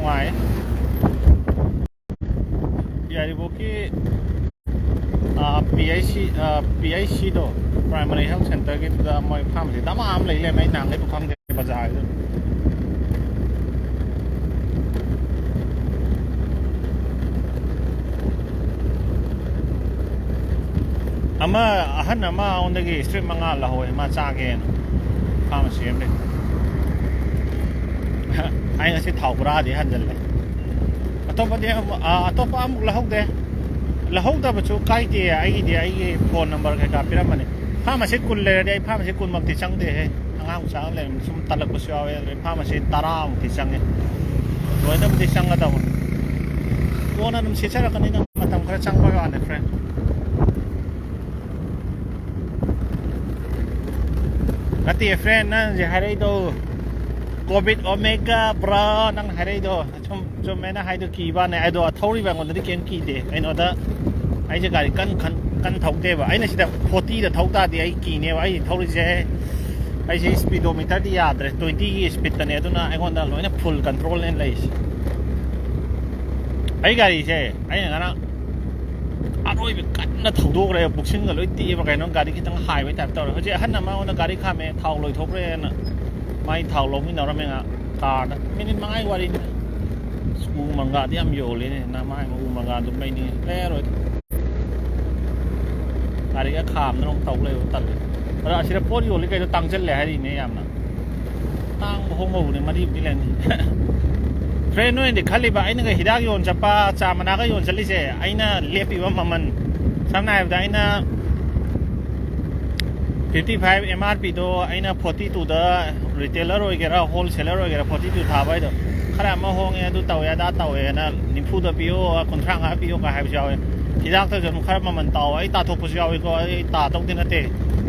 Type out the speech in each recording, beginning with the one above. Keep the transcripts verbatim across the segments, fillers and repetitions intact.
ꯅꯨꯡꯉꯥꯏ꯫ ꯌꯥꯏꯔꯤꯄꯣꯛꯀꯤ P H C, P H ꯁꯤꯗꯣ, primary health ꯁꯦꯟꯇꯔꯒꯤꯗꯨꯗ ꯃꯣꯏ ꯐꯥꯔꯃꯥꯁꯤ ꯗꯃꯥ ꯑꯃ ꯂꯩ ꯂꯩꯔꯝꯃꯦ꯫ ꯑꯩ ꯅꯍꯥꯟꯒꯩ ꯄꯨꯈꯝꯗꯦ ꯕꯖꯥꯔꯒꯤꯗꯨ꯫ ꯑꯃ ꯑꯍꯟ ꯑꯃ ꯑꯩꯉꯣꯟꯗꯒꯤ ꯁ꯭ꯇ꯭ꯔꯤꯞ ꯃꯉꯥ ꯂꯧꯍꯧꯋꯦ, ꯃꯥ ꯆꯥꯒꯦꯅ꯫ ꯐꯥꯔꯃꯥꯁꯤ ꯑꯃ ꯂꯩ꯫ ꯑꯩ ꯉꯁꯤ ꯊꯥꯎ ꯕꯣꯔꯥꯗꯤ ꯍꯟꯖꯜꯂꯦ꯫ ꯑꯇꯣꯞꯄꯗꯤ ꯑꯃꯨꯛ, ꯑ, ꯑꯇꯣꯞꯄ ꯑꯃꯨꯛ ꯂꯧꯍꯧꯗꯦ꯫ ꯂꯧꯍꯧꯗꯕꯁꯨ ꯀꯥꯏꯗꯦ, ꯑꯩꯒꯤꯗꯤ ꯑꯩꯒꯤ ꯐꯣꯟ ꯅꯝꯕꯔ ꯀꯩꯀꯥ ꯄꯤꯔꯝꯕꯅꯤ꯫ ꯐꯥꯔꯃꯥꯁꯤ ꯀꯨꯟ ꯂꯩꯔꯗꯤ ꯑꯩ ꯐꯥꯔꯃꯥꯁꯤ ꯀꯨꯟꯃꯛꯇꯤ ꯆꯪꯗꯦꯍꯦ꯫ ꯑꯉꯥꯡ ꯃꯆꯥ ꯑꯃ ꯂꯩꯔꯝꯃꯤ, ꯁꯨꯝ ꯇꯜꯂꯛꯄꯁꯨ ꯌꯥꯎꯋꯦ꯫ ꯑꯗꯨꯗꯩ ꯐꯥꯔꯃꯥꯁꯤ ꯇꯔꯥꯃꯨꯛꯇꯤ ꯆꯪꯉꯦ꯫ ꯂꯣꯏꯅꯕꯨꯗꯤ ꯆꯪꯒꯗꯧꯕꯅꯤ꯫ ꯀꯣꯟꯅ ꯑꯗꯨꯝ ꯁꯤꯠꯆꯔꯛꯀꯅꯤꯗ, ꯃꯇꯝ ꯈꯔ ꯆꯪꯕꯩ ꯋꯥꯅꯤ, friend꯫ ꯅꯠꯇꯦ, friend, ꯅꯪ ꯍꯧꯖꯤꯛ ꯍꯥꯏꯔꯛꯏꯗꯣ, COVID Omega, bro, ꯅꯪ ꯍꯥꯏꯔꯛꯏꯗꯣ꯫ ꯁꯨꯝ ꯆꯨꯝꯃꯦꯅ ꯍꯥꯏꯗꯣ ꯀꯤꯕꯅꯦ꯫ ꯑꯗꯣ ꯊꯧꯔꯤꯕ ꯑꯩꯉꯣꯟꯗꯗꯤ ꯀꯩꯝ ꯀꯤꯗꯦ꯫ ꯀꯩꯅꯣꯗ ꯑꯩꯁꯦ ꯒꯥꯔꯤ ꯀꯟ, ꯀꯟ, ꯀꯟ ꯊꯧꯗꯦꯕ꯫ ꯑꯩꯅ ꯁꯤꯗ forty ꯗ ꯊꯧ ꯇꯥꯔꯗꯤ ꯑꯩ ꯀꯤꯅꯦꯕ꯫ ꯑꯩ ꯊꯧꯔꯤꯁꯦ, ꯑꯩꯁꯦ speedometer ꯗꯤ ꯌꯥꯗ꯭ꯔꯦ, twenty ꯒꯤ speed ꯇꯅꯦ꯫ ꯑꯗꯨꯅ ꯑꯩꯉꯣꯟꯗ ꯂꯣꯏꯅ full control ꯅꯦ ꯂꯩꯔꯤꯁꯦ꯫ ꯑꯩ ꯒꯥꯔꯤꯁꯦ ꯑꯩꯅ ꯉꯔꯥꯡ ꯑꯔꯣꯏꯕ ꯀꯟꯅ ꯊꯧꯗꯣꯛꯈ꯭ꯔꯦ, ꯕꯨꯛꯁꯤꯡꯒ ꯂꯣꯏ ꯇꯦꯛꯑꯕ ꯀꯩꯅꯣ, ꯒꯥꯔꯤ ꯈꯤꯇꯪ ꯍꯥꯏꯕꯩ type ꯇꯧꯔꯦ꯫ ꯍꯧꯖꯤꯛ ꯑꯍꯟ ꯑꯃ ꯑꯩꯉꯣꯟꯗ ꯒꯥꯔꯤ ꯈꯥꯝꯃꯦ, ꯊꯥꯎ ꯂꯣꯏꯊꯣꯛꯈ꯭ꯔꯦꯅ꯫ ꯃꯥꯏ ꯊꯥꯎ ꯂꯧꯃꯤꯟꯅꯔꯝꯃꯦ ꯉꯥꯏꯍꯥꯛ ꯀꯥꯔꯗ, ꯃꯤꯅꯤꯠ ꯃꯉꯥꯒꯤ ꯋꯥꯔꯤꯅꯤ꯫ ꯑꯁ, ꯎ ꯃꯪꯒꯥꯗꯤ ꯌꯥꯝ ꯌꯣꯜꯂꯤꯅꯦ, ꯅꯃꯥꯏ ꯎ ꯃꯪꯒꯥꯗꯨ ꯂꯩꯅꯤꯡꯉꯦ, ꯂꯩꯔꯔꯣꯏꯗ꯫ ꯒꯥꯔꯤꯒ ꯈꯥꯝꯗꯅ ꯑꯃꯨꯛ ꯇꯧ ꯂꯩꯕ ꯇꯜꯂꯦ꯫ ꯑꯗꯣ ꯑꯁꯤꯗ ꯄꯣꯠ ꯌꯣꯜꯂꯤ ꯀꯩꯗꯣ ꯇꯥꯡꯁꯤꯜꯂꯦ ꯍꯥꯏꯔꯤꯅꯦ ꯌꯥꯝꯅ꯫ ꯇꯥꯡꯕ ꯍꯣꯡꯕꯕꯨꯗꯤ ꯃꯔꯤꯕꯨꯗꯤ ꯂꯩꯅꯤ꯫ ꯐ꯭ꯔꯦꯟ ꯅꯣꯏꯅꯗꯤ ꯈꯜꯂꯤꯕ ꯑꯩꯅꯒ ꯍꯤꯗꯥꯛ ꯌꯣꯟ ꯆꯠꯄ, ꯆꯥ ꯃꯅꯥꯒ ꯌꯣꯟ ꯆꯠꯂꯤꯁꯦ, ꯑꯩꯅ ꯂꯦꯞꯄꯤꯕ ꯃꯃꯜ, ꯁꯝꯅ ꯍꯥꯏꯔꯕꯗ ꯑꯩꯅ fifty five M R P ꯗꯣ ꯑꯩꯅ forty two ꯗ retailer ꯑꯣꯏꯒꯦꯔꯥ wholesaler ꯑꯣꯏꯒꯦꯔꯥ forty two ꯊꯥꯕ ꯍꯥꯏꯗꯣ, ꯈꯔ ꯑꯃ ꯍꯣꯡꯉꯦ, ꯑꯗꯨ ꯇꯧꯋꯦ, ꯑꯗꯥ ꯇꯧꯋꯦꯅ ꯅꯤꯐꯨꯗ ꯄꯤꯌꯣ, ꯀꯨꯟꯊ꯭ꯔꯥ ꯃꯉꯥ ꯄꯤꯌꯣ ꯀꯥꯏ ꯍꯥꯏꯕꯁꯨ ꯌꯥꯎꯋꯦ꯫ ꯍꯤꯗꯥꯛꯇꯁꯨ ꯑꯗꯨꯝ ꯈꯔ ꯃꯃꯜ ꯇꯥꯎ, ꯑꯩ ꯇꯥꯊꯣꯛꯄꯁꯨ ꯌꯥꯎꯋꯤꯀꯣ, ꯑꯩ ꯇꯥꯗꯧꯗꯤ ꯅꯠꯇꯦ꯫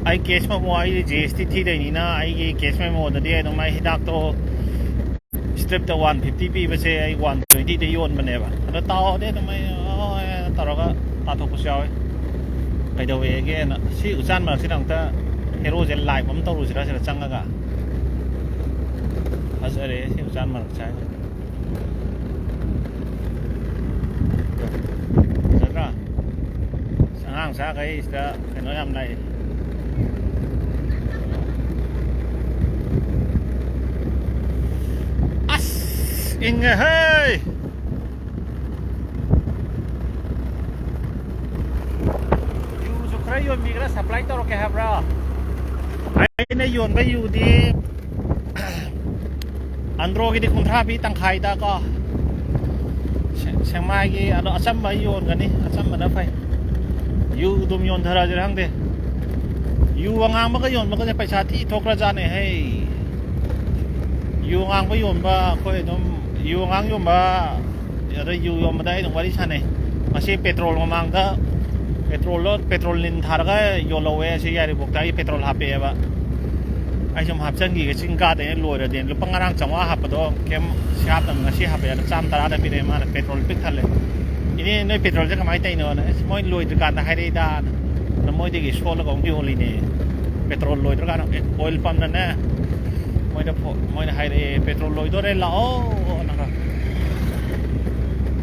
ꯑꯩ cash memo, ꯑꯩ G S T ꯊꯤꯗꯣꯏꯅꯤꯅ ꯑꯩꯒꯤ cash memo ꯗꯗꯤ ꯑꯗꯨꯝ ꯑꯩ ꯍꯤꯗꯥꯛꯇꯣ strip ꯇ one fifty ꯄꯤꯕꯁꯦ ꯑꯩ one twenty ꯗ ꯌꯣꯟꯕꯅꯦꯕ꯫ ꯑꯗꯣ ꯇꯥꯎꯗꯤ ꯑꯗꯨꯝ ꯑꯩ ꯍꯣꯏ ꯇꯧꯔꯒ ꯇꯥꯊꯣꯛꯄꯁꯨ ꯌꯥꯎꯋꯤ꯫ ꯀꯩꯗꯧꯋꯦꯒꯦꯅ ꯁꯤ ꯎꯆꯥꯟ ꯃꯔꯛꯁꯤꯗ ꯑꯃꯨꯛꯇ ꯍꯦꯔꯣꯁꯦ live ꯑꯃ ꯇꯧꯔꯨꯁꯤꯔꯥ ꯁꯤꯗ ꯆꯪꯉꯒ꯫ ꯐꯖꯔꯦ ꯁꯤ ꯎꯆꯥꯟ ꯃꯔꯛꯁꯦ ꯍꯥꯏꯁꯦ꯫ ꯐꯖꯗ꯭ꯔꯥ? ꯑꯉꯥꯡ ꯃꯆꯥꯈꯩ ꯁꯤꯗ ꯀꯩꯅꯣ ꯌꯥꯝ ꯂꯥꯛꯑꯦ꯫ ꯑꯁ! ꯏꯪꯉꯦꯍꯦ! ꯌꯨꯁꯨ ꯈꯔ ꯌꯣꯟꯕꯤꯒꯦꯔꯥ, supply ꯇꯧꯔꯛꯀꯦ ꯍꯥꯏꯕ꯭ꯔꯥ? ꯑꯩꯅ ꯌꯣꯟꯕ ꯌꯨꯗꯤ ꯑꯟꯗ꯭ꯔꯣꯒꯤꯗꯤ ꯀꯨꯟꯊ꯭ꯔꯥ ꯄꯤ ꯇꯪꯈꯥꯏꯗ ꯀꯣ꯫ ꯁꯦ-, ꯁꯦꯛꯃꯥꯏꯒꯤ ꯑꯗꯣ ꯑꯆꯝꯕ ꯌꯣꯟꯒꯅꯤ, ꯑꯆꯝꯕꯅ ꯐꯩ꯫ ꯌꯨ ꯑꯗꯨꯝ ꯌꯣꯟꯊꯔꯁꯤꯔ ꯈꯪꯗꯦ꯫ ꯌꯨ ꯑꯉꯥꯡꯕꯒ ꯌꯣꯟꯕꯒꯁꯦ ꯄꯩꯁꯥ ꯊꯤ ꯊꯣꯛꯈ꯭ꯔꯖꯥꯠꯅꯦ ꯍꯩ꯫ ꯌꯨ ꯑꯉꯥꯡꯕ ꯌꯣꯟꯕ ꯑꯩꯈꯣꯏ ꯑꯗꯨꯝ ꯌꯨ ꯑꯉꯥꯡ ꯌꯣꯟꯕ ꯑꯗ ꯌꯨ ꯌꯣꯟꯕꯗ ꯑꯩ ꯑꯗꯨꯝ ꯋꯥꯔꯤ ꯁꯥꯟꯅꯩ꯫ ꯉꯁꯤ petrol ꯃꯃꯥꯡꯗ petrol ꯗꯣ, petrol ꯅꯤꯟ ꯊꯥꯔꯒ ꯌꯣꯜꯍꯧꯋꯦ꯫ ꯑꯁꯤ ꯌꯥꯏꯔꯤꯄꯣꯛꯇ ꯑꯩ petrol ꯍꯥꯞꯄꯛꯑꯦꯕ꯫ ꯑꯩ ꯁꯨꯝ ꯍꯥꯞꯆꯤꯟꯈꯤꯒꯦ, ꯆꯤꯡ ꯀꯥꯗꯣꯏꯅꯦ ꯂꯣꯏꯔꯗꯤ꯫ ꯂꯨꯄꯥ ꯉꯔꯥꯡ ꯆꯥꯝꯃꯉꯥ ꯍꯥꯞꯄꯗꯣ ꯀꯩꯝ ꯁꯤ ꯍꯥꯞꯇꯕ, ꯉꯁꯤ ꯍꯥꯞꯄꯛꯑꯦ꯫ ꯆꯥꯝꯃ ꯇꯔꯥꯗ ꯄꯤꯔꯛꯑꯦ ꯃꯥꯅ꯫ Petrol ꯄꯤꯛ ꯊꯜꯂꯦ꯫ "ꯏꯅꯦ, ꯅꯣꯏ petrol ꯁꯦ ꯀꯃꯥꯏꯅ ꯇꯧꯔꯤꯅꯣꯅ?" "ꯑꯁ, ꯃꯣꯏ ꯂꯣꯏꯗ꯭ꯔꯤꯀꯥꯟꯗ ꯍꯥꯏꯔꯛꯏꯗ"꯫ ꯑꯗ ꯃꯣꯏꯗꯒꯤ ꯁꯣꯜꯂꯒ ꯑꯃꯨꯛ ꯌꯣꯜꯂꯤꯅꯦ꯫ Petrol ꯂꯣꯏꯗ꯭ꯔꯀꯥꯟꯗ, ꯑꯦ, oil pump ꯅꯅꯦ, ꯃꯣꯏꯗ ꯐꯣ-, ꯃꯣꯏꯅ ꯍꯥꯏꯔꯛꯑꯦ, "Petrol ꯂꯣꯏꯗꯣꯔꯦ, ꯂꯥꯛꯑꯣꯅ"꯫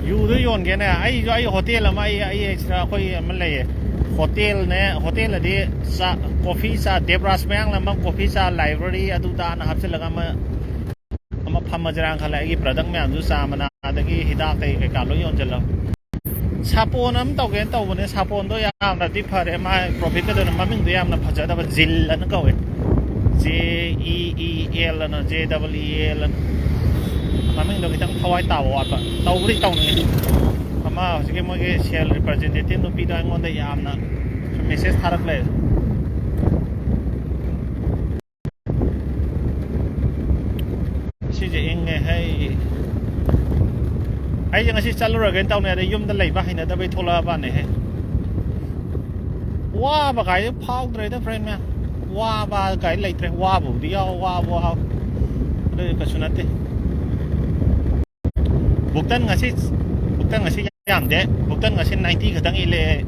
ꯌꯨꯗꯣ ꯌꯣꯟꯒꯦꯅꯦ꯫ ꯑꯩꯁꯨ, ꯑꯩ hotel ꯑꯃ, ꯑꯩ, ꯑꯩ ꯁꯤꯗ ꯑꯩꯈꯣꯏ ꯑꯃ ꯂꯩꯌꯦ꯫ Hotel ꯅꯦ, hotel ꯑꯗꯤ ꯆꯥ, coffee ꯆꯥ, ꯗꯦꯕꯔꯥꯖ ꯃꯌꯥꯡꯂꯝꯕꯝ coffee ꯆꯥ, library ꯑꯗꯨ ꯗꯥꯅ ꯍꯥꯞꯆꯤꯜꯂꯒ ꯑꯃ, ꯑꯃ ꯐꯝꯃꯁꯤꯔꯥꯅ ꯈꯜꯂꯦ꯫ ꯑꯩꯒꯤ product ꯃꯌꯥꯝꯁꯨ, ꯆꯥ ꯃꯅꯥ, ꯑꯗꯒꯤ ꯍꯤꯗꯥꯛ ꯀꯩ ꯀꯩꯀꯥ ꯂꯣꯏ ꯌꯣꯟꯁꯤꯜꯂꯣ꯫ ꯁꯥꯄꯣꯟ ꯑꯃ ꯇꯧꯒꯦꯅ ꯇꯧꯕꯅꯦ꯫ ꯁꯥꯄꯣꯟꯗꯣ ꯌꯥꯝꯅꯗꯤ ꯐꯔꯦ, ꯃꯥꯏ ꯄ꯭ꯔꯣꯐꯤꯠꯀꯗꯨꯅ ꯃꯃꯤꯡꯗꯣ ꯌꯥꯝꯅ ꯐꯖꯗꯕ, ꯖꯤꯜ ꯑꯅ ꯀꯧꯋꯦ꯫ ꯖꯦ ꯏ ꯏ ꯑꯦꯜ ꯑꯅ, ꯖꯦ ꯗꯕꯜ ꯏ ꯑꯦꯜ ꯑꯅ꯫ ꯃꯃꯤꯡꯗꯣ ꯈꯤꯇꯪ ꯊꯋꯥꯏ ꯇꯥꯕ ꯋꯥꯠꯄ꯫ ꯇꯧꯕꯨꯗꯤ ꯇꯧꯅꯤꯡꯉꯤ꯫ ꯑꯃ ꯍꯧꯖꯤꯛꯀꯤ ꯃꯣꯏꯒꯤ ꯁꯦꯜ ꯔꯤꯄ꯭ꯔꯖꯦꯟꯇꯦꯇꯤꯞ ꯅꯨꯄꯤꯗꯣ ꯑꯩꯉꯣꯟꯗ ꯌꯥꯝꯅ ꯃꯦꯁꯦꯖ ꯊꯥꯔꯛ ꯂꯩꯔꯦ꯫ ꯁꯤꯁꯦ ꯏꯪꯉꯦ ꯍꯩ꯫ ꯑꯩꯁꯦ ꯉꯁꯤ ꯆꯠꯂꯨꯔꯒꯦꯅ ꯇꯧꯅꯤ, ꯑꯗꯩ ꯌꯨꯝꯗ ꯂꯩꯕ ꯍꯩꯅꯗꯕꯩ ꯊꯣꯛꯂꯛꯑꯕꯅꯦꯍꯦ꯫ ꯋꯥꯕ ꯀꯥꯏꯗꯤ ꯐꯥꯎꯗ꯭ꯔꯦꯗ, ꯐ꯭ꯔꯦꯟ ꯃꯌꯥꯝ꯫ ꯋꯥꯕ ꯀꯥꯏ ꯂꯩꯇ꯭ꯔꯦ꯫ ꯋꯥꯕꯕꯨꯗꯤ ꯌꯥꯎ, ꯋꯥꯕ ꯋꯥ-, ꯑꯗꯨ ꯀꯩꯁꯨ ꯅꯠꯇꯦ꯫ ꯕꯨꯛꯇꯟ ꯉꯁꯤ, ꯕꯨꯛꯇꯟ ꯉꯁꯤ ꯌꯥꯝꯗꯦ꯫ ꯕꯨꯛꯇꯟ ꯉꯁꯤ ꯅꯥꯏꯟꯇꯤ ꯈꯛꯇꯪ ꯏꯜꯂꯦ꯫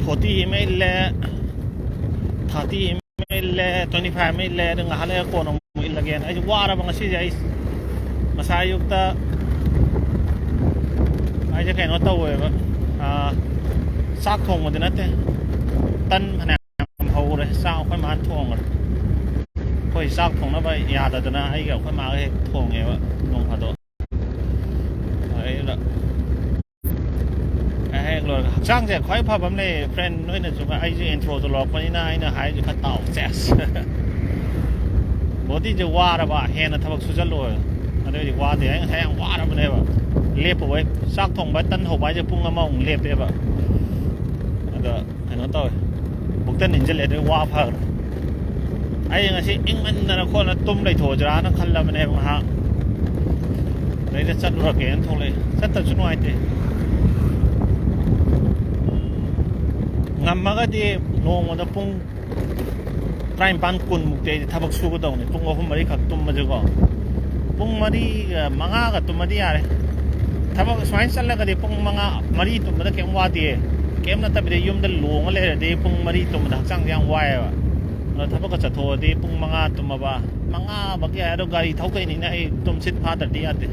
ꯐꯣꯔꯇꯤ ꯑꯃ ꯏꯜꯂꯦ, ꯊꯥꯔꯇꯤ ꯑꯃ ꯏꯜꯂꯦ, ꯇ꯭ꯋꯦꯟꯇꯤ ꯐꯥꯏꯚ ꯑꯃ ꯏꯜꯂꯦ꯫ ꯑꯗꯨ ꯉꯥꯏꯍꯥꯛ ꯂꯩꯔ ꯀꯣꯟꯅ ꯑꯃꯨꯛ ꯏꯜꯂꯒꯦꯅ꯫ ꯑꯩꯁꯦ ꯋꯥꯔꯕ ꯉꯁꯤꯁꯦ꯫ ꯑꯩ ꯉꯁꯥꯏ ꯑꯌꯨꯛꯇ ꯑꯩꯁꯦ ꯀꯩꯅꯣ ꯇꯧꯋꯦꯕ, ꯑꯥ, ꯆꯥꯛ ꯊꯣꯡꯕꯗꯤ ꯅꯠꯇꯦ, ꯇꯟ ꯐꯅꯌꯥꯝ ꯍꯧꯔꯦ꯫ ꯆꯥꯛ ꯑꯩꯈꯣꯏ ꯃꯥꯅ ꯊꯣꯡꯈ꯭ꯔꯦ꯫ ꯑꯩꯈꯣꯏ ꯆꯥꯛ ꯊꯣꯡꯅꯕ ꯌꯥꯗꯗꯅ ꯑꯩꯒ ꯑꯩꯈꯣꯏ ꯃꯥꯒ ꯍꯦꯛ ꯊꯣꯡꯉꯦꯕ ꯅꯣꯡ ꯐꯥꯗꯣꯛ꯫ ꯑꯗꯩꯗ ꯍꯦꯛ ꯂꯣꯏꯔꯒ ꯍꯛꯆꯥꯡꯁꯦ ꯈ꯭ꯋꯥꯏ ꯐꯕ ꯑꯃ ꯂꯩꯌꯦ, ꯐ꯭ꯔꯦꯟ꯫ ꯅꯣꯏꯅꯁꯨ, ꯑꯩꯁꯦ ꯏꯟꯇ꯭ꯔꯣꯗꯣ ꯂꯧꯔꯛꯄꯅꯤꯅ ꯑꯩꯅ ꯍꯥꯏꯔꯤꯁꯦ ꯈꯔ ꯇꯥꯎ꯫ ꯆꯦꯁ꯫ ꯕꯣꯗꯤꯁꯦ ꯋꯥꯔꯕ, ꯍꯦꯟꯅ ꯊꯕꯛ ꯁꯨꯖꯜꯂꯣ꯫ ꯑꯗꯨꯏꯗꯤ ꯋꯥꯗꯦ꯫ ꯑꯩ ꯉꯁꯥꯏ ꯌꯥꯝ ꯋꯥꯔꯕꯅꯦꯕ꯫ ꯂꯦꯞꯄꯨꯕꯩ, ꯆꯥꯛ ꯊꯣꯡꯕ, ꯇꯟ ꯍꯧꯕ ꯍꯥꯏꯁꯦ ꯄꯨꯡ ꯑꯃꯃꯨꯛ ꯂꯦꯞꯄꯦꯕ꯫ ꯑꯗ ꯀꯩꯅꯣ ꯇꯧꯋꯦ, ꯕꯨꯛꯇꯟ ꯏꯟꯁꯤꯜꯂꯦ, ꯑꯗꯨ ꯋꯥ ꯐꯈ꯭ꯔꯦ꯫ ꯑꯩ ꯉꯁꯤ ꯏꯪꯃꯟꯗꯅ ꯈꯣꯠꯅ ꯇꯨꯝ ꯂꯩꯊꯣꯛꯑꯁꯤꯔꯥꯅ ꯈꯜꯂꯕꯅꯦꯕ ꯉꯥꯏꯍꯥꯛ꯫ ꯑꯗꯩꯗ ꯆꯠꯂꯨꯔꯒꯦꯅ ꯊꯣꯛꯂꯛꯑꯦ꯫ ꯆꯠꯇꯕꯁꯨ ꯅꯨꯡꯉꯥꯏꯇꯦ꯫ ꯉꯝꯃꯒꯗꯤ ꯅꯣꯡꯃꯗ ꯄꯨꯡ ꯇꯔꯥꯅꯤꯄꯥꯟ ꯀꯨꯟꯃꯨꯛꯇꯤ ꯑꯩꯗꯤ ꯊꯕꯛ ꯁꯨꯒꯗꯧꯅꯤ, ꯄꯨꯡ ꯑꯍꯨꯝ ꯃꯔꯤꯈꯛ ꯇꯨꯝꯕꯁꯦꯀꯣ꯫ ꯄꯨꯡ ꯃꯔꯤꯒ ꯃꯉꯥꯒ ꯇꯨꯝꯃꯗꯤ ꯌꯥꯔꯦ꯫ ꯊꯕꯛ ꯁꯨꯃꯥꯏꯅ ꯆꯠꯂꯒꯗꯤ ꯄꯨꯡ ꯃꯉꯥ, ꯃꯔꯤ ꯇꯨꯝꯕꯗ ꯀꯩꯝ ꯋꯥꯗꯦ꯫ ꯀꯩꯝ ꯅꯠꯇꯕꯤꯗ ꯌꯨꯝꯗ ꯂꯣꯡꯉ ꯂꯩꯔꯗꯤ ꯄꯨꯡ ꯃꯔꯤ ꯇꯨꯝꯕꯗ ꯍꯛꯆꯥꯡꯁꯦ ꯌꯥꯝ ꯋꯥꯏꯑꯦꯕ꯫ ꯑꯗꯣ ꯊꯕꯛꯀ ꯆꯠꯊꯣꯛꯑꯗꯤ ꯄꯨꯡ ꯃꯉꯥ ꯇꯨꯝꯃꯕ, ꯃꯉꯥꯃꯛ ꯌꯥꯏ꯫ ꯑꯗꯣ ꯒꯥꯔꯤ ꯊꯧꯗꯣꯏꯅꯤꯅ ꯑꯩ ꯇꯨꯝꯁꯤꯠ ꯐꯥꯗ꯭ꯔꯗꯤ ꯌꯥꯗꯦ꯫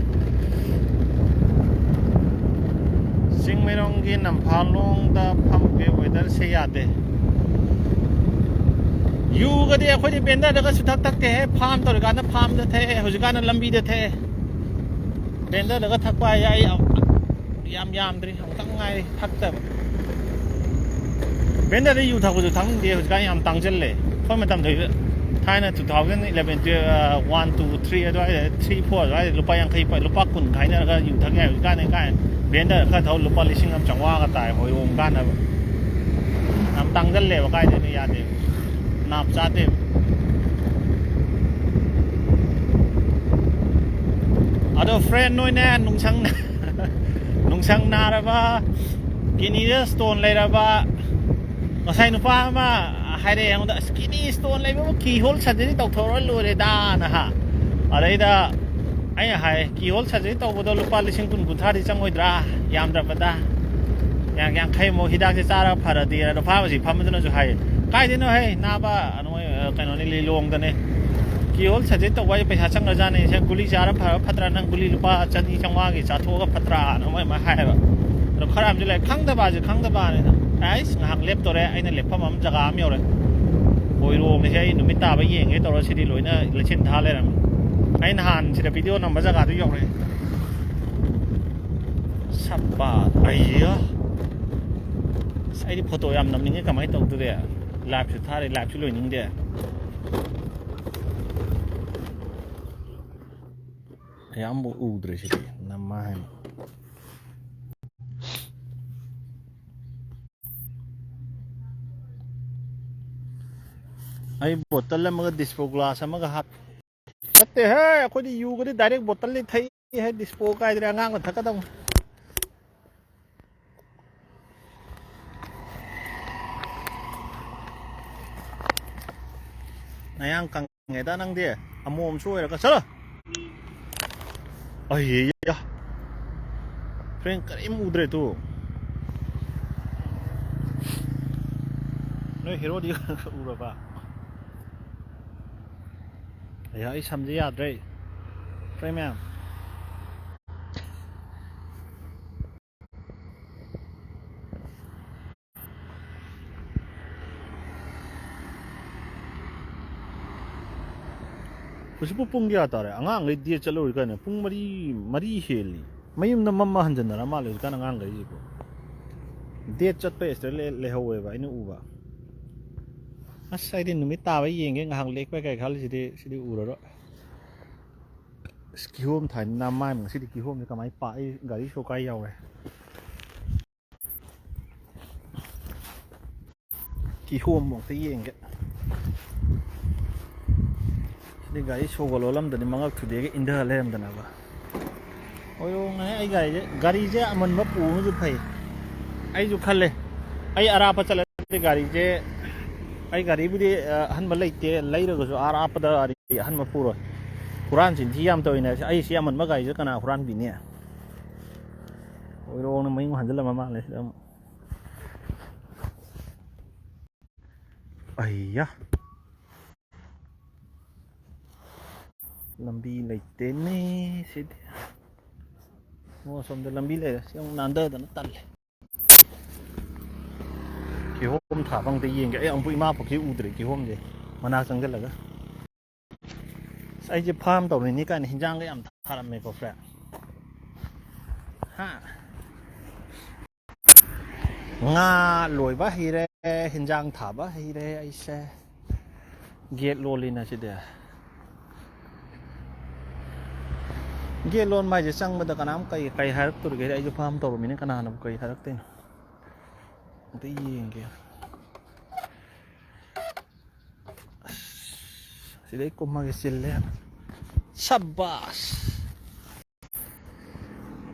ꯆꯤꯡꯃꯩꯔꯣꯡꯒꯤ ꯅꯝꯐꯥꯂꯣꯡꯗ ꯐꯝꯒꯦ꯫ ꯋꯦꯗꯔꯁꯦ ꯌꯥꯗꯦ꯫ ꯌꯨꯒꯗꯤ ꯑꯩꯈꯣꯏꯗꯤ ꯕꯦꯟꯗꯔꯗꯒ ꯁꯨꯊꯛ ꯊꯛꯇꯦꯍꯦ꯫ ꯐꯥꯝ ꯇꯧꯔꯤꯀꯥꯟꯗ ꯐꯥꯝꯗ ꯊꯛꯑꯦ, ꯍꯧꯖꯤꯛꯀꯥꯟꯅ ꯂꯝꯕꯤꯗ ꯊꯛꯑꯦ꯫ ꯕꯦꯟꯗꯔꯗꯒ ꯊꯛꯄ ꯍꯥꯏꯁꯦ ꯑꯩ ꯌꯥꯝ ꯌꯥꯝꯗ꯭ꯔꯤ, ꯑꯃꯨꯛꯇꯪ ꯉꯥꯏꯔꯤ ꯊꯛꯇꯕ꯫ ꯕꯦꯟꯗꯔꯗ ꯌꯨ ꯊꯛꯄꯁꯨ ꯊꯛꯅꯤꯡꯗꯦ ꯍꯧꯖꯤꯛꯀꯥꯟ, ꯌꯥꯝ ꯇꯥꯡꯁꯤꯜꯂꯦ꯫ ꯑꯩꯈꯣꯏ ꯃꯇꯝꯗ, ꯊꯥꯏꯅ two thousand eleven, twelve, one, two, three ꯑꯗꯨꯋꯥꯏꯗ, three, four ꯑꯗꯨꯋꯥꯏꯗ ꯂꯨꯄꯥ ꯌꯥꯡꯈꯩ, ꯂꯨꯄꯥ ꯀꯨꯟ ꯈꯥꯏꯅꯔꯒ ꯌꯨ ꯊꯛ ꯌꯥꯏ꯫ ꯍꯧꯖꯤꯛꯀꯥꯟꯗꯤ ꯀꯥꯏ, ꯕꯦꯟꯗꯔ ꯈꯔ ꯊꯧ ꯂꯨꯄꯥ ꯂꯤꯁꯤꯡ ꯑꯃ ꯆꯥꯝꯃꯉꯥꯒ ꯇꯥꯏ, ꯍꯣꯏꯔꯣꯡ ꯀꯥꯟꯅꯕ꯫ ꯌꯥꯝ ꯇꯥꯡꯁꯤꯜꯂꯦꯕ, ꯀꯥꯏꯗꯩꯅꯣ, ꯌꯥꯗꯦꯕ, ꯅꯥꯞ ꯆꯥꯗꯦꯕ꯫ ꯑꯗꯣ friend ꯅꯣꯏꯅꯦ, ꯅꯨꯡꯁꯪ ꯅꯨꯡꯁꯪ ꯅꯥꯔꯕ, ꯀꯤꯗꯅꯤꯗ stone ꯂꯩꯔꯕ, ꯉꯁꯥꯏ ꯅꯨꯄꯥ ꯑꯃ ꯍꯥꯏꯔꯛꯑꯦ ꯑꯩꯉꯣꯟꯗ, "ꯑꯁ, kidney stone ꯂꯩꯕꯕꯨ keyhole surgery ꯇꯧꯊꯣꯛꯑ ꯂꯣꯏꯔꯦꯗꯥꯅ", ꯍꯥ꯫ ꯑꯗꯩꯗ ꯑꯩꯅ ꯍꯥꯏ, "Keyhole surgery ꯇꯧꯕꯗꯣ ꯂꯨꯄꯥ ꯂꯤꯁꯤꯡ ꯀꯨꯟ ꯀꯨꯟꯊ꯭ꯔꯥꯗꯤ ꯆꯪꯉꯣꯏꯗ꯭ꯔꯥ? ꯌꯥꯝꯗ꯭ꯔꯕꯗ ꯌꯥꯡ-, ꯌꯥꯡꯈꯩꯃꯨꯛ ꯍꯤꯗꯥꯛꯁꯦ ꯆꯥꯔꯒ ꯐꯔꯗꯤ", ꯑꯗꯣ pharmacy ꯐꯝꯕꯗꯨꯅꯁꯨ ꯍꯥꯏ, "ꯀꯥꯏꯗꯩꯅꯣ ꯍꯦ, ꯅꯥꯕ, ꯅꯣꯏ, ꯑ, ꯀꯩꯅꯣꯅꯤ, ꯂꯤꯂꯣꯡꯗꯅꯦ꯫ Keyhole surgery ꯇꯧꯕ ꯍꯥꯏꯁꯦ ꯄꯩꯁꯥ ꯆꯪꯈ꯭ꯔꯖꯥꯠꯅꯤ꯫ ꯁꯦ ꯒꯨꯂꯤ ꯆꯥꯔ ꯐꯔ ꯐꯠꯇ꯭ꯔꯥ? ꯅꯪ ꯒꯨꯂꯤ ꯂꯨꯄꯥ ꯆꯅꯤ ꯆꯥꯝꯃꯉꯥꯒꯤ ꯆꯥꯊꯣꯛꯑꯒ ꯐꯠꯇ꯭ꯔꯥꯅ?" ꯃꯣꯏ ꯑꯗꯨꯃꯥꯏꯅ ꯍꯥꯏꯌꯦꯕ꯫ ꯑꯗꯣ ꯈꯔ ꯑꯃꯁꯨ ꯂꯩ, ꯈꯪꯗꯕ ꯍꯥꯏꯁꯦ ꯈꯪꯗꯕ ꯍꯥꯏꯅ꯫ ꯑꯩꯁ, ꯉꯥꯏꯍꯥꯛ ꯂꯦꯞꯇꯣꯔꯦ, ꯑꯩꯅ ꯂꯦꯞꯐꯝ ꯑꯃ, ꯖꯒꯥ ꯑꯃ ꯌꯧꯔꯦ꯫ ꯀꯣꯏꯔꯣꯝꯁꯦ ꯑꯩ ꯅꯨꯃꯤꯠ ꯇꯥꯕ ꯌꯦꯡꯒꯦ ꯇꯧꯔ ꯁꯤꯗꯤ ꯂꯣꯏꯅ ꯂꯩꯆꯤꯟ ꯊꯥ ꯂꯩꯔꯝꯃꯦ꯫ ꯑꯩ ꯅꯍꯥꯟ ꯁꯤꯗ video ꯅꯝꯕ ꯖꯒꯥꯗꯨ ꯌꯧꯔꯛꯑꯦ꯫ ꯁꯞꯄ, ꯑꯩꯌꯥ꯫ ꯑꯁ, ꯑꯩꯗꯤ photo ꯌꯥꯝ ꯅꯝꯅꯤꯡꯉꯦ, ꯀꯃꯥꯏꯅ ꯇꯧꯗꯣꯔꯤ? Liveꯁꯨ ꯊꯥꯔꯦ, liveꯁꯨ ꯂꯣꯏꯅꯤꯡꯗꯦ꯫ ꯑꯌꯥꯝꯕ ꯎꯗ꯭ꯔꯦ ꯁꯤꯗꯤ, ꯅꯃꯥꯏ꯫ ꯑꯩ bottle ꯑꯃꯒ dispo glass ꯑꯃꯒ ꯍꯥꯞ-, ꯅꯠꯇꯦꯍꯦ, ꯑꯩꯈꯣꯏꯗꯤ ꯌꯨꯒꯗꯤ direct bottleꯗꯤ ꯊꯛꯏꯍꯦ, dispo ꯀꯥꯏꯗꯅ ꯑꯉꯥꯡꯅ ꯊꯛꯀꯗꯧꯅꯤ꯫ ꯅꯌꯥꯡ ꯀꯪꯉꯦꯗ ꯅꯪꯗꯤ, ꯑꯃꯣꯝꯁꯨ ꯑꯣꯏꯔꯒ꯫ ꯆꯠꯂꯣ! ꯑꯩꯌꯥ! Friend ꯀꯔꯤꯝ ꯎꯗ꯭ꯔꯦ ꯇꯨ꯫ ꯅꯣꯏ heroꯗꯤ ꯎꯔꯕ? ꯑꯩꯌꯥ, ꯑꯩ ꯁꯝꯁꯦ ꯌꯥꯗ꯭ꯔꯦ꯫ Friend ꯃꯌꯥꯝ꯫ ꯍꯧꯖꯤꯛꯄꯨ ꯄꯨꯡ ꯀꯌꯥ ꯇꯥꯔꯦ? ꯑꯉꯥꯡꯈꯩ date ꯆꯠꯂꯧꯔꯤ ꯀꯥꯏꯅ꯫ ꯄꯨꯡ ꯃꯔꯤ, ꯃꯔꯤ ꯍꯦꯜꯂꯤ꯫ ꯃꯌꯨꯝꯗ ꯃꯝꯃ ꯍꯟꯖꯟꯅꯔ ꯃꯥꯜꯂꯦ ꯍꯧꯖꯤꯛꯀꯥꯟ ꯑꯉꯥꯡꯈꯩꯁꯤꯕꯨ꯫ Date ꯆꯠꯄ extra ꯂꯩꯍꯧꯋꯦꯕ ꯑꯩꯅ ꯎꯕ꯫ ꯑꯁ, ꯑꯩꯗꯤ ꯅꯨꯃꯤꯠ ꯇꯥꯕ ꯌꯦꯡꯒꯦ ꯉꯥꯏꯍꯥꯛ ꯂꯦꯛꯄ ꯀꯩ ꯈꯜꯂꯤꯁꯤꯗꯤ ꯁꯤꯗꯤ ꯎꯔꯔꯣꯏ꯫ ꯑꯁ, ꯀꯤꯍꯣꯝ ꯊꯥꯏꯅ ꯃꯥꯏ ꯉꯁꯤꯗꯤ ꯀꯤꯍꯣꯝꯁꯦ ꯀꯃꯥꯏꯅ ꯄꯥꯛꯏ? ꯒꯥꯔꯤ ꯁꯣ ꯀꯥꯏ ꯌꯥꯎꯔꯦ꯫ ꯀꯤꯍꯣꯝ ꯑꯝꯇ ꯌꯦꯡꯒꯦ꯫ ꯁꯤꯗꯤ ꯒꯥꯔꯤ ꯁꯣꯒ ꯂꯣꯜꯂꯝꯗꯗꯤ ꯃꯉꯛ ꯊꯨꯗꯦꯛꯒ ꯏꯟꯊ ꯂꯩꯔꯝꯗꯅꯕ꯫ ꯑꯣꯏꯔꯣꯡꯅꯦ ꯑꯩ ꯒꯥꯔꯤꯁꯦ꯫ ꯒꯥꯔꯤꯁꯦ ꯑꯃꯟꯕ ꯄꯨꯕꯅꯁꯨ ꯐꯩ꯫ ꯑꯩꯁꯨ ꯈꯜꯂꯦ, ꯑꯩ ꯑꯔꯥꯞꯄ ꯆꯠꯂꯗꯤ ꯒꯥꯔꯤꯁꯦ, ꯑꯩ ꯒꯥꯔꯤꯕꯨꯗꯤ, ꯑ, ꯑꯍꯟꯕ ꯂꯩꯇꯦ, ꯂꯩꯔꯒꯁꯨ ꯑꯔꯥꯞꯄꯗ ꯒꯥꯔꯤ ꯑꯍꯟꯕ ꯄꯨꯔꯣꯏ꯫ ꯍꯨꯔꯥꯟ ꯆꯤꯟꯊꯤ ꯌꯥꯝ ꯇꯧꯋꯤꯅꯦ꯫ ꯑꯩ ꯁꯤ ꯑꯃꯟꯕ ꯒꯥꯔꯤꯁꯦ ꯀꯅꯥ ꯍꯨꯔꯥꯟꯕꯤꯅꯤ? ꯑꯣꯏꯔꯣꯡꯅ ꯃꯌꯨꯝ ꯍꯟꯖꯤꯜꯂꯝꯕ ꯃꯥꯜꯂꯦ ꯁꯤꯗ ꯑꯃꯨꯛ꯫ ꯑꯩꯌꯥ꯫ ꯂꯝꯕꯤ ꯂꯩꯇꯦꯅꯦ ꯁꯤꯗꯤ꯫ ꯑꯣ, ꯑꯁꯣꯝꯗ ꯂꯝꯕꯤ ꯂꯩꯔꯦ꯫ ꯁꯤ ꯑꯃꯨꯛ ꯅꯥꯟꯗꯗꯅ ꯇꯜꯂꯦ꯫ ꯀꯤꯍꯣꯝ ꯊꯥꯕ ꯑꯝꯇ ꯌꯦꯡꯒꯦ꯫ ꯑꯩ ꯑꯃꯨꯛ ꯏꯃꯥ ꯄꯨꯈ꯭ꯔꯤ ꯎꯗ꯭ꯔꯦ ꯀꯤꯍꯣꯝꯁꯦ꯫ ꯃꯅꯥꯛ ꯆꯪꯁꯤꯜꯂꯒ꯫ ꯑꯁ, ꯑꯩꯁꯦ farm ꯇꯧꯔꯤꯅꯤ ꯀꯥꯏꯅ ꯍꯤꯟꯖꯥꯡꯒ ꯌꯥꯝ ꯊꯥꯔꯝꯃꯦꯀꯣ, friend꯫ ꯍꯥ? ꯉꯥ ꯂꯣꯏꯕ ꯍꯩꯔꯦ, ꯍꯤꯟꯖꯥꯡ ꯊꯥꯕ ꯍꯩꯔꯦ ꯑꯩꯁꯦ꯫ Gate ꯂꯣꯜꯂꯤꯅ ꯁꯤꯗꯤ꯫ Gate ꯂꯣꯟꯕ ꯍꯥꯏꯁꯦ ꯆꯪꯕꯗ ꯀꯅꯥꯝ ꯀꯩ, ꯀꯩ ꯍꯥꯏꯔꯛꯇꯣꯔꯤꯒꯦ? ꯑꯩꯁꯨ farm ꯇꯧꯔꯨꯃꯤꯅ ꯀꯅꯥꯅꯕꯨ ꯀꯩ ꯍꯥꯏꯔꯛꯇꯣꯏꯅꯣ? ꯑꯝꯇ ꯌꯦꯡꯒꯦ꯫ ꯑꯁ, ꯁꯤꯗꯩ ꯀꯨꯝꯃꯒꯦ, ꯆꯤꯜꯂꯦ꯫ ꯁꯕꯥꯁ!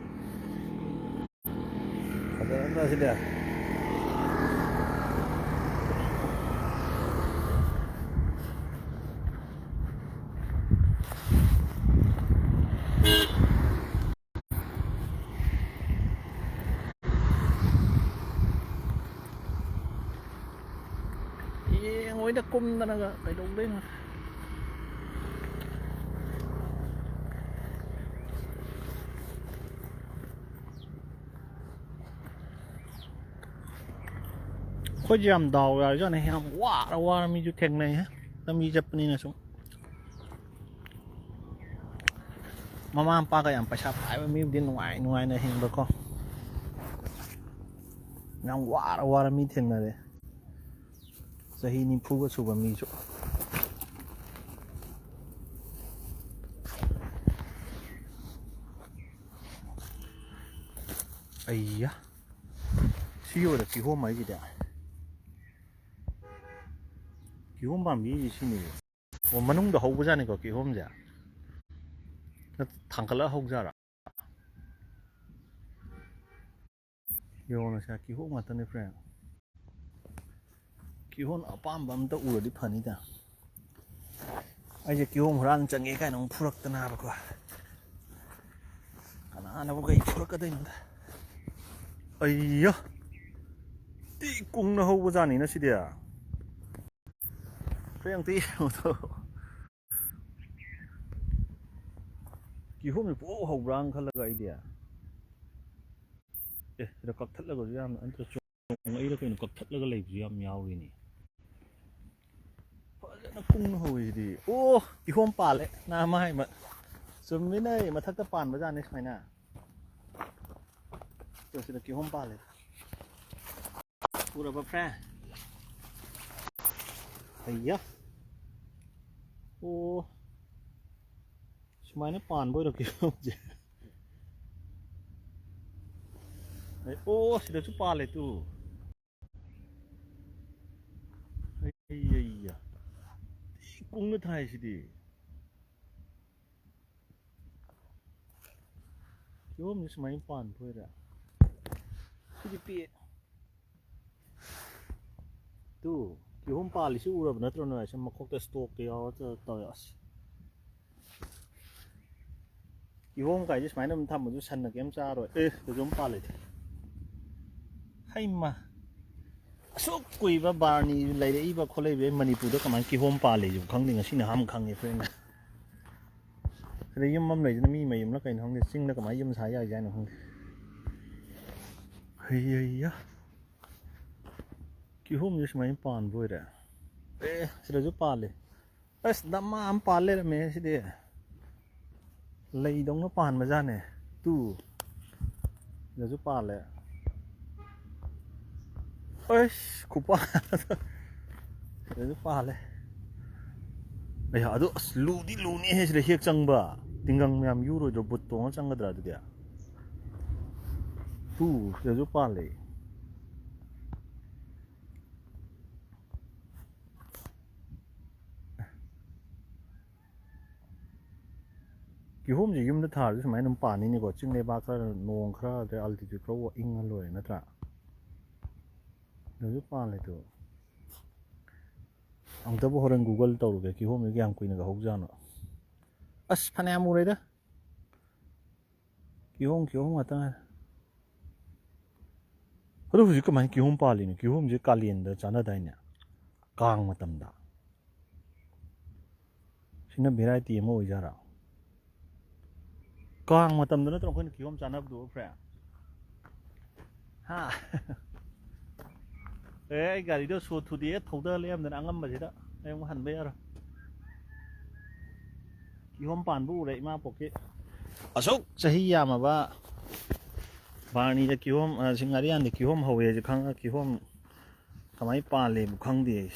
ꯐꯖꯔꯗ꯭ꯔꯥ ꯁꯤꯗꯤ? ꯌꯦꯡꯉꯣꯏꯗ ꯀꯨꯝꯗꯅꯒ ꯀꯩꯗꯧꯗꯣꯏꯅꯣ? ꯑꯩꯈꯣꯏꯁꯦ ꯌꯥꯝ ꯗꯥꯎ ꯌꯥꯔꯖꯥꯠꯅꯤ, ꯌꯥꯝ ꯋꯥꯔ ꯋꯥꯔ ꯃꯤꯁꯨ ꯊꯦꯡꯅꯩ, ꯂꯝꯕꯤ ꯆꯠꯄꯅꯤꯅ ꯁꯨꯝ꯫ ꯃꯃꯥ ꯃꯄꯥꯒ ꯌꯥꯝ ꯄꯩꯁꯥ ꯄꯥꯏꯕ ꯃꯤꯕꯨꯗꯤ ꯅꯨꯡꯉꯥꯏ ꯅꯨꯡꯉꯥꯏꯅ ꯍꯤꯡꯕꯀꯣ꯫ ꯌꯥꯝ ꯋꯥꯔ ꯋꯥꯔ ꯃꯤ ꯊꯦꯡꯅꯔꯦ꯫ ꯆꯍꯤ ꯅꯤꯐꯨꯒ ꯁꯨꯕ ꯃꯤꯁꯨ꯫ ꯑꯩꯌꯥ꯫ ꯁꯤ ꯑꯣꯏꯔꯦ ꯀꯤꯍꯣꯝ ꯍꯥꯏꯁꯤꯗꯤ꯫ ꯀꯤꯍꯣꯝ ꯄꯥꯝꯕꯤ ꯁꯤꯅꯤ꯫ ꯑꯣ, ꯃꯅꯨꯡꯗ ꯍꯧꯕꯖꯥꯠꯅꯤꯀꯣ ꯀꯤꯍꯣꯝꯁꯦ꯫ ꯅꯠ-, ꯊꯥꯡꯒꯠꯂꯒ ꯍꯧꯖꯥꯔꯥ? ꯌꯦꯡꯉꯣ ꯁꯦ, ꯀꯤꯍꯣꯝ ꯉꯥꯛꯇꯅꯦ friend꯫ ꯀꯤꯍꯣꯝ ꯑꯄꯥꯝꯕ ꯑꯝꯇ ꯎꯔꯗꯤ ꯐꯅꯤꯗ꯫ ꯑꯩꯁꯦ ꯀꯤꯍꯣꯝ ꯍꯨꯔꯥꯟ ꯆꯪꯉꯦ ꯀꯥꯏꯅ ꯑꯃꯨꯛ ꯐꯨꯔꯛꯇꯅꯕꯀꯣ꯫ ꯀꯅꯥꯅꯕꯨ ꯀꯩ ꯐꯨꯔꯛꯀꯗꯣꯏꯅꯣꯗ꯫ ꯑꯩꯌꯥ! ꯊꯤ ꯀꯨꯡꯅ ꯍꯧꯕꯖꯥꯠꯅꯤꯅ ꯁꯤꯗꯤ꯫ Friend ꯑꯝꯇ ꯌꯦꯡꯉꯨꯗꯣ꯫ ꯀꯤꯍꯣꯝꯁꯦ ꯄꯨꯍꯧ ꯍꯧꯕ꯭ꯔꯥꯅ ꯈꯜꯂꯒ ꯑꯩꯗꯤ꯫ ꯑꯦ, ꯁꯤꯗ ꯀꯛꯊꯠꯂꯒꯁꯨ ꯌꯥꯝꯅ ꯅꯠꯇ꯭ꯔ ꯆꯣꯡꯉꯛꯏꯔ ꯀꯩꯅꯣ, ꯀꯛꯊꯠꯂꯒ ꯂꯩꯕꯁꯨ ꯌꯥꯝ ꯌꯥꯎꯔꯤꯅꯦ꯫ ꯐꯖꯅ ꯀꯨꯡꯅ ꯍꯧꯋꯤ ꯁꯤꯗꯤ꯫ ꯑꯣ, ꯀꯤꯍꯣꯝ ꯄꯥꯜꯂꯦ꯫ ꯅꯍꯥꯟ ꯍꯥꯏꯕ ꯆꯨꯝꯃꯤꯅꯦ, ꯃꯊꯛꯇ ꯄꯥꯟꯕꯖꯥꯠꯅꯤ ꯁꯨꯃꯥꯏꯅ꯫ ꯇꯣ, ꯁꯤꯗ ꯀꯤꯍꯣꯝ ꯄꯥꯜꯂꯦ꯫ ꯎꯔꯕ friend? ꯑꯩꯌꯥ꯫ ꯑꯣ꯫ ꯁꯨꯃꯥꯏꯅ ꯄꯥꯟꯕ ꯑꯣꯏꯔꯣ ꯀꯤꯍꯣꯝꯁꯦ? ꯑꯩ, ꯑꯣ, ꯁꯤꯗꯁꯨ ꯄꯥꯜꯂꯦ ꯇꯨ꯫ ꯑꯩ, ꯑꯩ, ꯑꯩ, ꯊꯤ ꯀꯨꯡꯅ ꯊꯥꯏ ꯁꯤꯗꯤ꯫ ꯀꯤꯍꯣꯝꯁꯦ ꯁꯨꯃꯥꯏꯅ ꯄꯥꯟꯕ ꯑꯣꯏꯔꯦ꯫ ꯁꯤꯗꯤ ꯄꯤꯛꯑꯦ꯫ ꯇꯨ, ꯀꯤꯍꯣꯝ ꯄꯥꯜꯂꯤꯁꯤ ꯎꯔꯕ ꯅꯠꯇ꯭ꯔꯣ ꯅꯣꯏ? ꯁꯤ ꯃꯈꯣꯛꯇ stalkꯀ ꯌꯥꯎꯔ ꯇꯧꯋꯦ꯫ ꯑꯁ꯫ ꯀꯤꯍꯣꯝ ꯀꯥꯏꯁꯦ ꯁꯨꯃꯥꯏꯅ ꯑꯗꯨꯝ ꯊꯝꯕꯁꯨ ꯁꯟꯅ ꯀꯩꯝ ꯆꯥꯔꯣꯏ꯫ ꯑꯦ, ꯁꯤꯗꯁꯨ ꯑꯃ ꯄꯥꯜꯂꯦ꯫ ꯍꯩꯃꯥ꯫ ꯑꯁꯨꯛ ꯀꯨꯏꯕ ꯕꯥꯔꯅꯤ ꯂꯩꯔꯛꯏꯕ ꯈꯣꯠꯂꯛꯏꯕ ꯃꯅꯤꯄꯨꯔꯗ ꯀꯃꯥꯏꯅ ꯀꯤꯍꯣꯝ ꯄꯥꯜꯂꯤꯁꯤꯕꯨ ꯈꯪꯗꯦ, ꯉꯁꯤꯅ ꯑꯍꯥꯟꯕ ꯈꯪꯉꯦ friend꯫ ꯁꯤꯗ ꯌꯨꯝ ꯑꯃ ꯂꯩꯁꯤꯅ ꯃꯤ ꯃꯌꯨꯝꯂ ꯀꯩꯅꯣ ꯈꯪꯗꯦ, ꯆꯤꯡꯗ ꯀꯃꯥꯏꯅ ꯌꯨꯝ ꯁꯥ ꯌꯥꯏꯁꯦ ꯍꯥꯏꯅꯣ ꯈꯪꯗꯦ꯫ ꯍꯩꯌꯩꯌꯥ꯫ ꯀꯤꯍꯣꯝꯁꯦ ꯁꯨꯃꯥꯏꯅ ꯄꯥꯟꯕ ꯑꯣꯏꯔꯦ꯫ ꯑꯦ, ꯁꯤꯗꯁꯨ ꯄꯥꯜꯂꯦ꯫ ꯑꯁ, ꯗꯃꯥ ꯑꯃ ꯄꯥꯜ ꯂꯩꯔꯝꯃꯦ ꯁꯤꯗꯤ꯫ ꯂꯩꯗꯧꯅ ꯄꯥꯟꯕꯖꯥꯠꯅꯦ꯫ ꯇꯨ꯫ ꯁꯤꯗꯁꯨ ꯄꯥꯜꯂꯦ꯫ ꯑꯩꯁ, ꯈꯨꯄꯥꯟ꯫ ꯁꯤꯗꯁꯨ ꯄꯥꯜꯂꯦ꯫ ꯑꯩ ꯑꯗꯨ, ꯑꯁ, ꯂꯨꯗꯤ ꯂꯨꯅꯤꯍꯦ ꯁꯤꯗ ꯍꯦꯛ ꯆꯪꯕ꯫ ꯇꯤꯡꯒꯪ ꯃꯌꯥꯝ ꯌꯨꯔꯣꯏꯗ꯭ꯔꯣ? ꯕꯨꯠ ꯇꯣꯡꯉ ꯆꯪꯒꯗ꯭ꯔꯥ ꯑꯗꯨꯗꯤ? ꯇꯨ, ꯁꯤꯗꯁꯨ ꯄꯥꯜꯂꯦ꯫ ꯀꯤꯍꯣꯝꯁꯦ ꯌꯨꯝꯗ ꯊꯥꯔꯁꯨ ꯁꯨꯃꯥꯏꯅ ꯑꯗꯨꯝ ꯄꯥꯟꯅꯤꯅꯦꯀꯣ꯫ ꯆꯤꯡ ꯂꯩꯕꯥꯛ ꯈꯔ, ꯅꯣꯡ ꯈꯔ, ꯑꯗꯩ altitude ꯈꯔ ꯏꯪꯉ ꯂꯣꯏꯔꯦ ꯅꯠꯇ꯭ꯔꯥ? ꯑꯗꯨꯁꯨ ꯄꯥꯜꯂꯦ ꯇꯨ꯫ ꯑꯃꯨꯛꯇꯕꯨ ꯍꯣꯔꯦꯟ Google ꯇꯧꯔꯨꯒꯦ, ꯀꯤꯍꯣꯝꯁꯦ ꯀꯌꯥꯝ ꯀꯨꯏꯅꯒ ꯍꯧꯖꯥꯠꯅꯣ꯫ ꯑꯁ, ꯐꯅꯌꯥꯝ ꯎꯔꯦꯗ꯫ ꯀꯤꯍꯣꯝ, ꯀꯤꯍꯣꯝ ꯉꯥꯛꯇ ꯉꯥꯏꯔꯦ꯫ ꯑꯗꯣ ꯍꯧꯖꯤꯛ ꯀꯃꯥꯏꯅ ꯀꯤꯍꯣꯝ ꯄꯥꯜꯂꯤꯅꯣ? ꯀꯤꯍꯣꯝꯁꯦ ꯀꯥꯂꯦꯟꯗ ꯆꯥꯅꯗꯥꯏꯅꯦ? ꯀꯥꯡ ꯃꯇꯝꯗ꯫ ꯁꯤꯅ variety ꯑꯃ ꯑꯣꯏꯖꯥꯠꯔꯥ? ꯀꯥꯡ ꯃꯇꯝꯗ ꯅꯠꯇ꯭ꯔꯣ ꯑꯩꯈꯣꯏꯅ ꯀꯤꯍꯣꯝ ꯆꯥꯅꯕꯗꯨ, friend? ꯍꯥ? ꯑꯦ, ꯑꯩ ꯒꯥꯔꯤꯗꯣ ꯁꯣ ꯊꯨꯗꯦꯛꯑꯦ, ꯊꯧꯗ ꯂꯩꯔꯝꯗꯅ ꯑꯉꯝꯕꯁꯤꯗ꯫ ꯑꯩ ꯑꯃꯨꯛ ꯍꯟꯕ ꯌꯥꯔꯣꯏ꯫ ꯀꯤꯍꯣꯝ ꯄꯥꯟꯕ ꯎꯔꯦ ꯏꯃꯥ ꯄꯣꯛꯀꯤ꯫ ꯑꯁꯨꯛ ꯆꯍꯤ ꯌꯥꯝꯃꯕ ꯕꯥꯔꯅꯤꯗ ꯀꯤꯍꯣꯝ, ꯑ, ꯁꯤ ꯉꯥꯔꯤꯌꯥꯟꯗ ꯀꯤꯍꯣꯝ ꯍꯧꯋꯦꯁꯦ ꯈꯪꯉ ꯀꯤꯍꯣꯝ ꯀꯃꯥꯏꯅ ꯄꯥꯜꯂꯦꯕꯨ ꯈꯪꯗꯦ ꯑꯩ꯫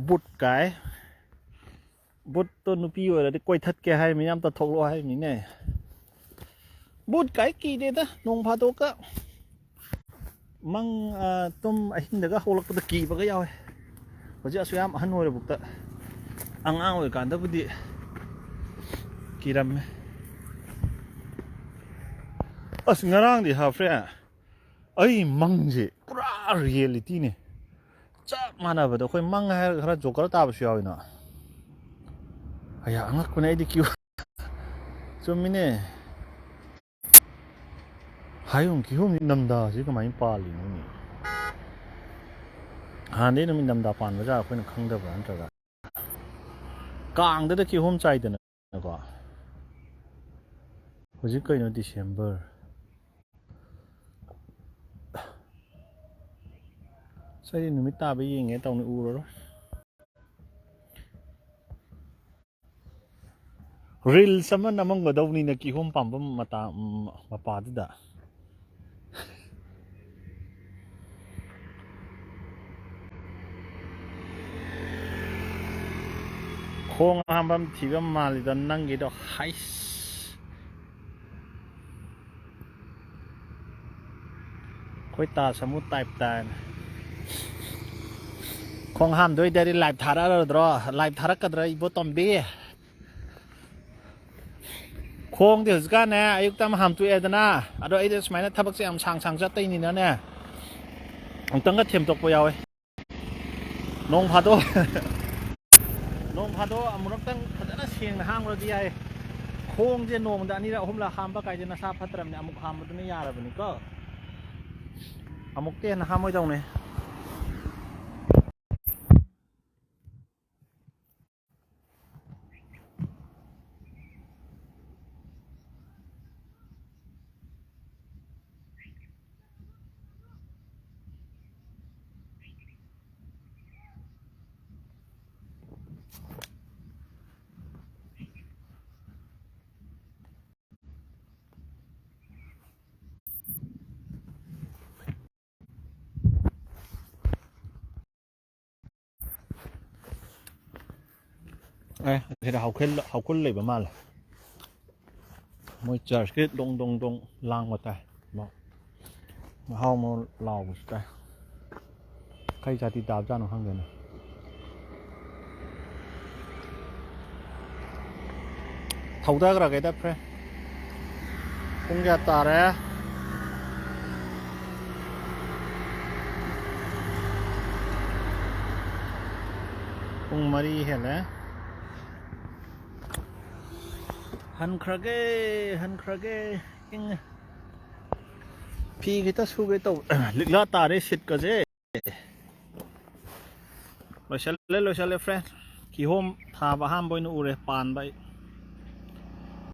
ꯕꯨꯠ ꯀꯥꯏ꯫ ꯕꯨꯠꯇꯣ ꯅꯨꯄꯤ ꯑꯣꯏꯔꯗꯤ ꯀꯣꯏꯊꯠꯀꯦ ꯍꯥꯏꯃꯤꯅꯦ, ꯑꯝꯇ ꯊꯣꯛꯂꯛꯑꯣ ꯍꯥꯏꯃꯤꯅꯦ꯫ ꯕꯨꯠ ꯀꯥꯏ ꯀꯤꯗꯦꯗ, ꯅꯣꯡ ꯐꯥꯗꯣꯛꯀ ꯃꯪ, ꯑ, ꯇꯨꯝ ꯑꯍꯤꯡꯗꯒ ꯍꯧꯒꯠꯂꯛꯄꯗ ꯀꯤꯕꯒ ꯌꯥꯎꯋꯦ꯫ ꯍꯧꯖꯤꯛ ꯑꯁꯨꯛ ꯌꯥꯝ ꯑꯍꯟ ꯑꯣꯏꯔꯕꯨꯛꯇ ꯑꯉꯥꯡ ꯑꯣꯏꯔꯤꯀꯥꯟꯗꯕꯨꯗꯤ ꯀꯤꯔꯝꯃꯦ꯫ ꯑꯁ, ꯉꯔꯥꯡꯗꯤ ꯍꯥ friend, ꯑꯩ ꯃꯪꯁꯦ ꯄꯨꯔꯥ reality ꯅꯦ꯫ ꯆꯞ ꯃꯥꯟꯅꯕꯗꯣ ꯑꯩꯈꯣꯏ ꯃꯪ ꯍꯥꯏꯔꯒ ꯈꯔ ꯖꯣꯀꯔ ꯇꯥꯕꯁꯨ ꯌꯥꯎꯋꯤꯅ꯫ ꯑꯌꯥ, ꯑꯉꯛꯄꯅꯦ ꯑꯩꯗꯤ ꯀꯤꯌꯨ꯫ ꯆꯨꯝꯃꯤꯅꯦ꯫ ꯍꯥꯏꯌꯨꯝ ꯀꯤꯍꯣꯝ ꯅꯤꯡꯊꯝꯊꯥꯁꯤ ꯀꯃꯥꯏꯅ ꯄꯥꯜꯂꯤꯅꯣꯅꯦ? ꯍꯥꯟꯅꯗꯩ ꯑꯗꯨꯝ ꯅꯤꯡꯊꯝꯊꯥ ꯄꯥꯟꯕ ꯖꯥꯠ ꯑꯩꯈꯣꯏꯅ ꯈꯪꯗꯕ꯭ꯔꯥ ꯅꯠꯇ꯭ꯔꯒ? ꯀꯥꯡꯗꯗ ꯀꯤꯍꯣꯝ ꯆꯥꯏꯗꯅꯀꯣ꯫ ꯍꯧꯖꯤꯛ ꯀꯩꯅꯣ December? ꯑꯩꯗꯤ ꯅꯨꯃꯤꯠ ꯇꯥꯕ ꯌꯦꯡꯒꯦ ꯇꯧꯅꯤ, ꯎꯔꯔꯣꯏ꯫ ꯔꯤꯜꯁ ꯑꯃ ꯅꯝꯃꯝꯒꯗꯧꯕꯅꯤꯅ ꯀꯤꯍꯣꯝ ꯄꯥꯝꯕ ꯃꯇꯥ-, ꯎꯝ, ꯃꯄꯥꯗꯨꯗ꯫ ꯈꯣꯡ ꯍꯥꯝꯐꯝ ꯊꯤꯕ ꯃꯥꯜꯂꯤꯗ ꯅꯪꯒꯤꯗꯣ, ꯍꯥꯏꯁ꯫ ꯑꯩꯈꯣꯏ ꯇꯥ ꯁꯃꯨ ꯇꯥꯏꯞ ꯇꯥꯏꯅ꯫ ꯈꯣꯡ ꯍꯥꯝꯗꯣꯏꯗꯗꯤ ꯂꯥꯏꯚ ꯊꯥꯔꯛꯑꯔꯣꯏꯗ꯭ꯔꯣ? ꯂꯥꯏꯚ ꯊꯥꯔꯛꯀꯗ꯭ꯔꯥ, ꯏꯕꯣ ꯇꯣꯝꯕꯤ? ꯈꯣꯡꯗꯤ ꯍꯧꯖꯤꯛꯀꯥꯟꯅꯦ, ꯑꯌꯨꯛꯇ ꯑꯃ ꯍꯥꯝꯇꯣꯛꯑꯦꯗꯅ, ꯑꯗꯣ ꯑꯩꯗꯤ ꯁꯨꯃꯥꯏꯅ ꯊꯕꯛꯁꯦ ꯌꯥꯝ ꯁꯥꯡ ꯁꯥꯡ ꯆꯠꯇꯣꯏꯅꯤꯅꯅꯦ, ꯑꯃꯨꯛꯇꯪꯒ ꯊꯦꯝꯇꯣꯛꯄ ꯌꯥꯎꯋꯦ꯫ ꯅꯣꯡ ꯐꯥꯗꯣꯛ, ꯅꯣꯡ ꯐꯥꯗꯣꯛ ꯑꯃꯨꯔꯛꯇꯪ ꯐꯖꯅ ꯁꯦꯡꯅ ꯍꯥꯝꯈ꯭ꯔꯗꯤ ꯌꯥꯏ꯫ ꯈꯣꯡꯁꯦ ꯅꯣꯡꯃꯗ ꯑꯅꯤꯔꯛ ꯑꯍꯨꯝꯂꯛ ꯍꯥꯝꯕ ꯀꯥꯏꯁꯦ ꯅꯁꯥ ꯐꯠꯇ꯭ꯔꯕꯅꯦ, ꯑꯃꯨꯛ ꯍꯥꯝꯕꯗꯨꯅ ꯌꯥꯔꯕꯅꯤꯀꯣ꯫ ꯑꯃꯨꯛꯇ ꯍꯦꯟꯅ ꯍꯥꯝꯃꯣꯏꯗꯧꯅꯦ꯫ ꯑꯦ, ꯑꯁꯤꯗ ꯍꯧꯈꯜ, ꯍꯧꯈꯨꯜ ꯂꯩꯕ ꯃꯥꯜꯂꯦ꯫ ꯃꯣꯏ ꯆꯔꯆꯀꯤ ꯗꯣꯡ ꯗꯣꯡ ꯗꯣꯡ ꯂꯥꯡꯕ ꯇꯥꯏ꯫ ꯃꯍꯥꯎ ꯑꯃ ꯂꯥꯎꯕꯁꯨ ꯇꯥꯏ꯫ ꯀꯩ ꯖꯥꯇꯤ ꯇꯥꯕꯖꯥꯠꯅꯣ ꯈꯪꯗꯦꯅꯦ꯫ ꯊꯧꯗꯈ꯭ꯔꯒꯦꯗ, ꯐ꯭ꯔꯦꯟ꯫ ꯄꯨꯡ ꯀꯌꯥ ꯇꯥꯔꯦ? ꯄꯨꯡ ꯃꯔꯤ ꯍꯦꯜꯂꯦ꯫ ꯍꯟꯈ꯭ꯔꯒꯦ, ꯍꯟꯈ꯭ꯔꯒꯦ꯫ ꯏꯪꯉꯦ꯫ ꯐꯤ ꯈꯤꯇ ꯁꯨꯒꯦ ꯇꯧꯕ꯫ ꯂꯤꯛꯂꯥ ꯇꯥꯔꯦ ꯁꯤꯠꯀꯁꯦ꯫ ꯂꯣꯏꯁꯜꯂꯦ, ꯂꯣꯏꯁꯜꯂꯦ, ꯐ꯭ꯔꯦꯟ꯫ ꯀꯤꯍꯣꯝ ꯊꯥꯕ ꯑꯍꯥꯟꯕ ꯑꯣꯏꯅ ꯎꯔꯦ, ꯄꯥꯟꯕ ꯑꯩ꯫